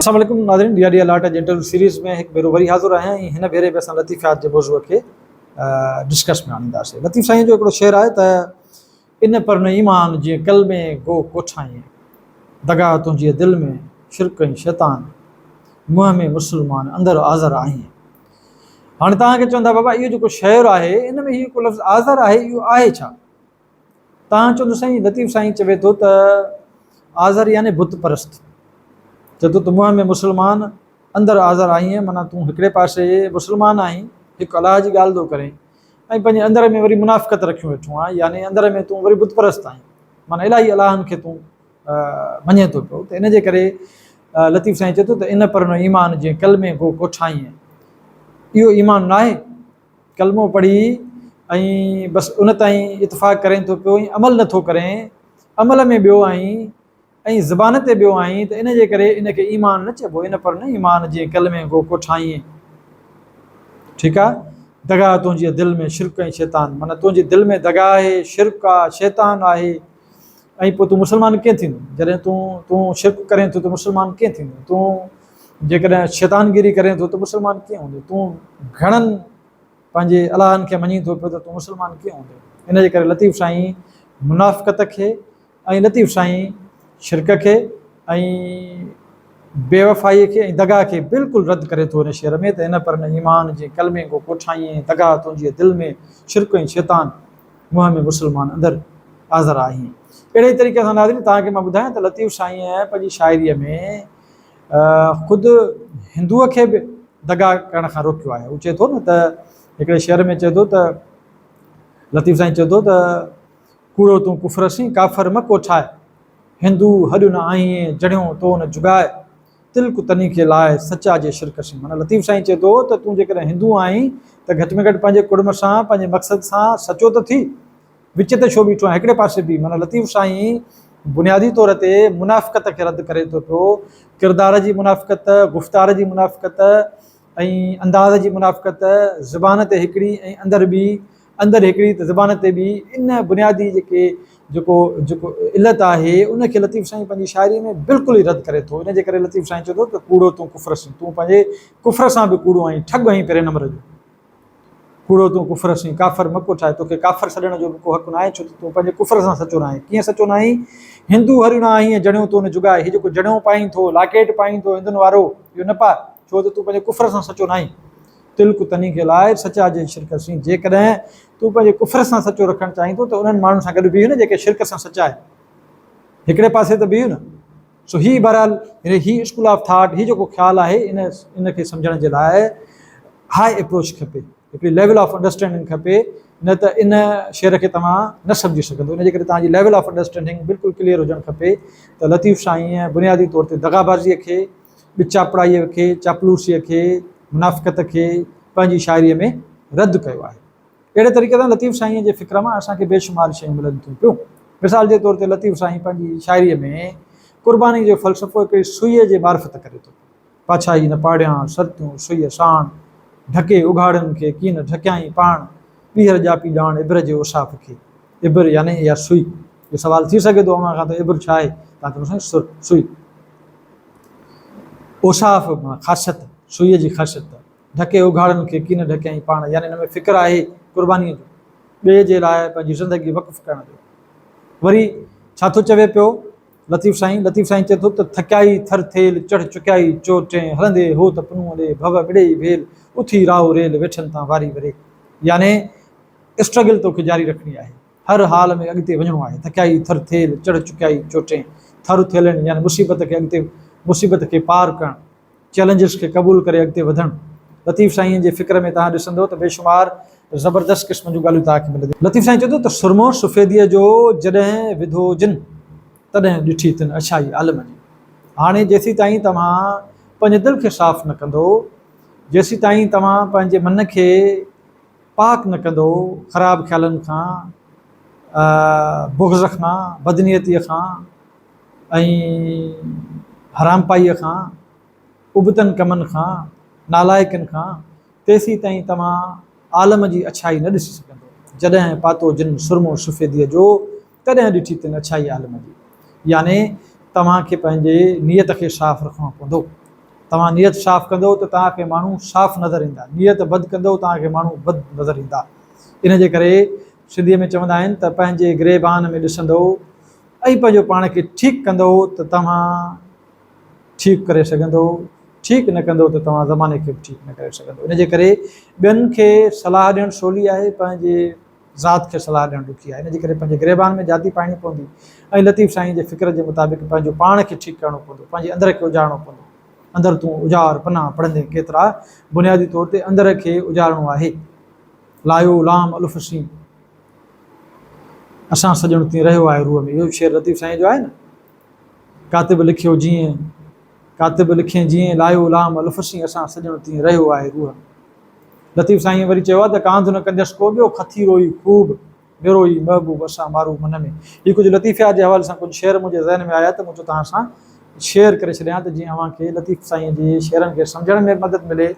السلام عليڪم ناظرين ڊي آر ڊي الاٽ جي انٽرويو سيريز ۾ هڪ ڀيرو وري حاضر آهيان ۽ هن ڀيري به اسان لطيفيات جي موضوع کي ڊسڪس ۾ آڻينداسين لطيف سائين جو هڪڙو شعر آهي ته ان پر نه ايمان جيئن ڪلمي گو ڪوٺائين دغا تنهنجي دل ۾ شرڪ ۽ شيطان منهن ۾ مسلمان اندر آذر آهين هاڻي توهان کي چوندا بابا اهو جيڪو شعر آهي ان ۾ هي جيڪو لفظ آذر آهي اهو آهي ڇا؟ توهان چوندو سائين لطيف سائين چوي ٿو ته آذر يعني بت پرست چوي ٿو ته منهن ۾ مسلمان اندر آذر آهين معنيٰ تون هڪڙي پاسي مسلمان آهين هڪ الله جي ڳالهه ٿو ڪرين ۽ پنهنجي اندر ۾ وري منافقت رکيون ويٺو آهين يعني اندر ۾ تون وري بت پرست آهين معنيٰ الاهي الاهن کي تون مڃين ٿو پيو ته ان جي ڪري لطيف سائين چئي ٿو ته ان پر نه ايمان جيئن ڪلمي گو ڪوٺائين اهو ايمان ناهي ڪلمو پڙهي ۽ بس ان تائين اتفاق ڪرين ٿو پيو ۽ عمل نٿو ڪرين عمل ۾ ٻيو آهين ۽ زبان تي ٻيو آهين ته ان جي ڪري ان کي ايمان نه چئبو ان پر نه ايمان جيئن ڪلمي گو ڪوٺائين ٺيڪ آ دغا تنهنجي دل ۾ شرڪ ۽ شيطان معنيٰ تنهنجي دل ۾ دغا آهي شرڪ آ شيطان آهي ۽ پوء تون مسلمان ڪيئن ٿيندين؟ جڏهن تون تون شرڪ ڪرين ٿو ته مسلمان ڪيئن ٿيندين؟ تون جيڪڏهن شيطانگيري ڪرين ٿو ته مسلمان ڪيئن هوندين؟ تون گهڻن پنهنجي الاهن کي مڃين ٿو پيو ته تون مسلمان ڪيئن هوندين؟ ان جي ڪري لطيف سائين منافقت کي ۽ لطيف سائين شرڪ کي ۽ بيوفائيء کي ۽ دغا کي بلڪل رد ڪري ٿو هن شعر ۾ ته ان پر نه ايمان جي ڪلمي گو ڪوٺائين دغا تنهنجي دل ۾ شرڪ ۽ شيطان منهن ۾ مسلمان اندر آذر آهين. اهڙي ئي طريقي سان ناظرين توهان کي مان ٻڌايان ته لطيف سائينء پنهنجي شاعريء ۾ خود هندوء کي به دغا ڪرڻ کان روڪيو آهي. هو چئي ٿو نه ته هڪڙي شعر ۾ چئي ٿو ته لطيف سائين چئي ٿو ته ڪوڙو تون ڪفر سين ڪافر م ڪوٺاء، هندو هڏ نه آهين جڙيون تو نه جڳاء. تلڪ تني کي لاء سچا جي شرڪ سين. معنيٰ لطيف سائين چئي ٿو ته تون جيڪڏهن هندو آهين ته گهٽ ۾ گهٽ پنهنجي ڪڙم سان پنهنجي مقصد سان سچو ته ٿي، وچ تي ڇو بيٺو آهين هڪڙي پاسي بيهه. معنيٰ لطيف سائين بنيادي طور تي منافقت کي رد ڪري ٿو پيو، ڪردار جي منافقت، گفتار جي منافقت ۽ انداز جي منافقت، زبان تي هڪڙي ۽ اندر ٻي، اندر هڪڙي ته زبان تي ٻي، ان بنيادي جيڪي جيڪو جيڪو علت آهي ان کي لطيف سائين پنهنجي شاعري ۾ بلڪل ئي رد ڪري ٿو ان جي ڪري لطيف سائين چئي ٿو ته ڪوڙو تون ڪفر سين تون پنهنجي ڪفر سان به ڪوڙو آهين ٺڳ آهين پهرين نمبر جو ڪوڙو تون ڪفر سين ڪافر مڪو ٺاهي توکي ڪافر سڏڻ جو به ڪو حق ناهي ڇو ته تون پنهنجي ڪفر سان سچو ناهين ڪيئن سچو ناهين هندو هريو نه آهين جڻيو تو نه جڳائي هي جيڪو جڻيو پائين ٿو لاڪيٽ پائين ٿو هندن وارو اهو نه پاء ڇو ته تون پنهنجي ڪفر سان سچو ناهين تلڪ تني کي لاء سچا جي شرڪ سين جيڪڏهن تون پنهنجي ڪفر سان سچو رکڻ چاهين ٿو ته انهن ماڻهن سان گڏ بيهه نه جيڪي شرڪ سان سچا آهن هڪڙي پاسي ته بيهه نه سو هي بهرحال هي اسڪول آف ٿاٽ هي جيڪو خيال آهي ان ان کي سمجهڻ جي لاء هاء اپروچ کپي هڪڙي ليول آف انڊرسٽينڊنگ کپي نه ته ان شعر کي توهان نه سمجهي سگهندو ان جي ڪري توهان جي ليول آف انڊرسٽينڊنگ بلڪل ڪليئر هجڻ کپي ته لطيف سائين بنيادي طور تي دغابازي کي ٻچاپڙائيء کي، چاپلوسيء کي، منافقت کي پنهنجي شاعريء ۾ رد ڪيو آهي. اهڙي طريقي سان لطيف سائينء جي فڪر مان اسان کي بيشمار شيون ملن ٿيون پيون. مثال جي طور تي لطيف سائين پنهنجي شاعريء ۾ قربانيء جو فلسفو هڪڙي سوئيء جي معرفت ڪري ٿو. پاڇائي نه پاڙيان، سرتيون سوئيء ساڻ، ڍڪي اگهاڙن کي ڪين ڍڪيائين پاڻ، ٻيهر ڄاپي ڄاڻ ابر جي اوصاف کي. ابر يعني اها سوئي. اهو سوال ٿي سگهي ٿو اوهان کان ته ابر ڇا آهي؟ توهان چوندو سائين سر، سوئي. اوصاف معنيٰ خاصيت، سوئيء جي خاصيت. ڍڪي اگهاڙن کي ڪين ڍڪيائين پاڻ يعني ان ۾ فڪر آهي قربانيء جو، ٻئي جي لاء پنهنجي زندگي وقف ڪرڻ جو. وري ڇا ٿو چوي پيو لطيف سائين؟ لطيف سائين چئي ٿو ته ٿڪيائي ٿر ٿيل، چڙهه چڪيائي چوٽين، هلندي هوت پنهونء ڏي، ڀو مڙيئي ڀيل، اٿي راهو ريل، ويٺن تان واري وري. يعني اسٽرگل توکي جاري رکڻي آهي. هر حال ۾ اڳتي وڃڻو آهي. ٿڪيائي ٿر ٿيل، چڙهه چڪيائي چوٽين. ٿر ٿيلڻ يعني مصيبت کي اڳتي مصيبت کي پار ڪرڻ، چئلينجز کي قبول ڪري اڳتي وڌڻ. لطيف سائينء جي فڪر ۾ توهان ڏسندو ته بيشمار زبردست قسم جون ڳالهيون توهان کي ملنديون. لطيف سائين چئي ٿو ته سرمو سفيديء جو جڏهن وڌو جن، تڏهن ڏٺي تن اڇائي عالم جي. هاڻي جيسيتائين توهان پنهنجي دل کي صاف نه ڪندو، جيسيتائين توهان پنهنجي من کي پاڪ نه ڪندو، خراب خيالن کان، بغض کان، بدنيتيء کان ۽ حرامپائيء کان، ابتن ڪمن کان، نالائقين کان، تيسيتائين توهان عالم جي اڇائي نه ڏسي سگهندو. جڏهن پاتو جن سرمو سفيديء جو، تڏهن ڏٺي تن اڇائي عالم جي. يعني توهان کي پنهنجي نيت کي صاف رکڻو پوندو. توهان نيت صاف ڪندؤ ته توهان کي ماڻهو صاف نظر ايندا، نيت بد ڪندؤ توهان کي ماڻهو بد نظر ايندا. ان جي ڪري سنڌيء ۾ چوندا آهن ته پنهنجي گريبان ۾ ڏسندؤ ۽ پنهنجو پاڻ کي ٺيڪ ڪندؤ ته توهان ٺيڪ ڪري سگهندؤ، ٺيڪ نه ڪندؤ ته توهان زماني کي به ٺيڪ نه ڪري سگهندؤ. ان جي ڪري ٻين کي صلاح ڏيڻ سولي آهي، پنهنجي ذات کي صلاح ڏيڻ ڏکي آهي. ان جي ڪري پنهنجي گريبان ۾ جهاتي پائڻي پوندي ۽ لطيف سائين جي فڪر جي مطابق پنهنجو پاڻ کي ٺيڪ ڪرڻو پوندو، پنهنجي اندر کي اجارڻو پوندو. اندر تون اجار پناهه پڙهندين ڪيترا، بنيادي طور تي اندر کي اجارڻو آهي. لايو لام الف سين اسان سڄڻ تين رهيو آهي روح ۾. اهو به شعر لطيف سائين جو آهي نه. ڪاتب لکيو جيئن ڪاتب لکين جيئن لايو لام الف سين اسان سڄڻ تين رهيو آهي روح ۾. لطيف سائينء وري چيو آهي ته ڪانڌ نه ڪنديس ڪو ٻيو، کٿي روئي خوب، ميرو ئي محبوب اسان مارو من ۾. هي ڪجهه لطيفيات جي حوالي سان ڪجهه شعر منهنجي ذهن ۾ آيا ته مون چيو توهان سان شيئر ڪري ڇڏيان ته جيئن اوهان کي لطيف سائينء جي شعرن کي سمجهڻ ۾ مدد ملي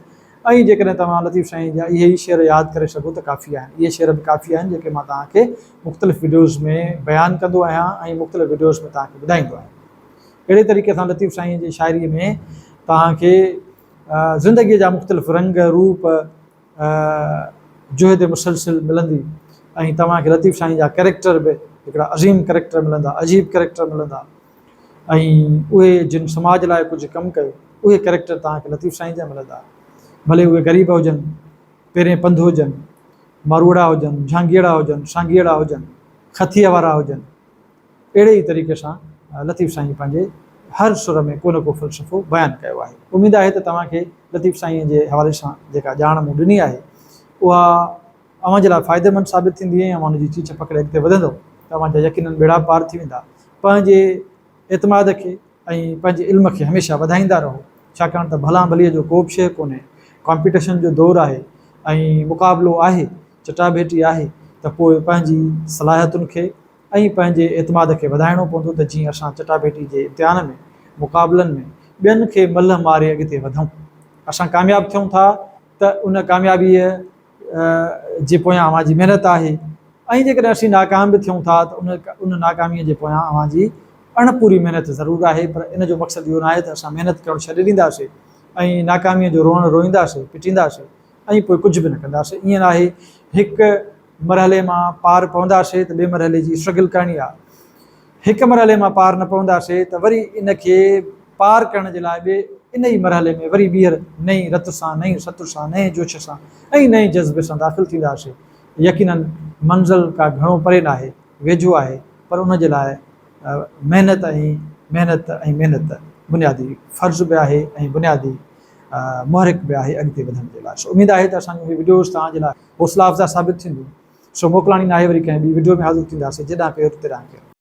۽ جيڪڏهن توهان لطيف سائينء جا اهي ئي شعر ياد ڪري سگهو ته ڪافي آهن. اهي شعر به ڪافي آهن جيڪي مان توهان کي مختلف وڊيوز ۾ بيان ڪندو آهيان ۽ مختلف وڊيوز ۾ توهان کي ٻڌائيندو آهيان. اهڙي طريقي سان لطيف سائينء جي شاعريء ۾ توهان کي زندگيء جا مختلف رنگ، روپ، جهد مسلسل ملندي ۽ توهان کي لطيف سائين جا ڪريڪٽر به هڪڙا عظيم ڪريڪٽر ملندا، عجيب ڪريڪٽر ملندا ۽ اهي جن سماج لاء ڪجهه ڪم ڪيو اهي ڪريڪٽر توهان کي لطيف سائين جا ملندا، ڀلي اهي غريب هجن، پيرين پنڌ هجن، ماروئڙا هجن، جهانگيئڙا هجن، سانگيئڙا هجن، خٿيء وارا هجن. اهڙي ئي طريقي سان لطيف سائين پنهنجي هر سر ۾ ڪو نه ڪو فلسفو بيان ڪيو آهي. اميد آهي ته توهان کي لطيف سائين جي حوالي سان جيڪا ڄاڻ مون ڏني آهي اها اوهان جي لاء فائديمند ثابت ٿيندي ۽ اوهان ان جي چيچ پڪڙي اڳتي وڌندؤ ته اوهان جا يقينن ٻيڙا پار ٿي ويندا. پنهنجي اعتماد کي ۽ پنهنجي علم کي هميشه وڌائيندا رهو ڇاڪاڻ ته ڀلان ڀليء جو ڪو به شيء ڪونهي. ڪامپيٽيشن جو دور آهي ۽ مقابلو آهي، چٽاڀيٽي آهي ته پوء پنهنجي صلاحيتن کي ۽ پنهنجي اعتماد کي وڌائڻو پوندو ته جيئن اسان چٽاڀيٽي جي امتحان ۾ مقابلن ۾ ٻين کي ملهه ماري اڳتي وڌون. اسان ڪامياب ٿيون ٿا ته ان ڪاميابيء جي پويان اوهان جي محنت آهي ۽ جيڪڏهن اسين ناڪام به ٿيون ٿا ته ان ان ناڪاميء جي پويان اوهان جي اڻ پوري محنت ضرور آهي پر ان جو مقصد اهو ناهي ته اسان محنت ڪرڻ ڇڏي ڏينداسين ۽ ناڪاميء جو روئڻ روئينداسين، پٽينداسين ۽ پوء ڪجهه به نه ڪنداسين. ائين ناهي. هڪ مرحلي مان پار پونداسي ته ٻئي مرحلي جي اسٽرگل ڪرڻي آهي. هڪ مرحلي مان پار نه پونداسي ته وري ان کي پار ڪرڻ جي لاء ٻئي ان ئي مرحلي ۾ وري ٻيهر نئين رت سان، نئين ست سان، نئين جوش سان ۽ نئين جذبي سان داخل ٿينداسي. يقيناً منزل ڪا گهڻو پري ناهي، ويجهو آهي پر ان جي لاء محنت ۽ محنت ۽ محنت بنيادي فرض به آهي ۽ بنيادي محرڪ به آهي اڳتي وڌڻ جي لاء. سو اميد آهي ته اسان جون هي وڊيوز توهان جي لاء حوصلا افزا ثابت ٿينديون. سو موڪلاڻي ناهي وري ڪنهن ٻي وڊيو ۾ حاضر ٿينداسين جيڏانهن پير تيڏانهن ڪير.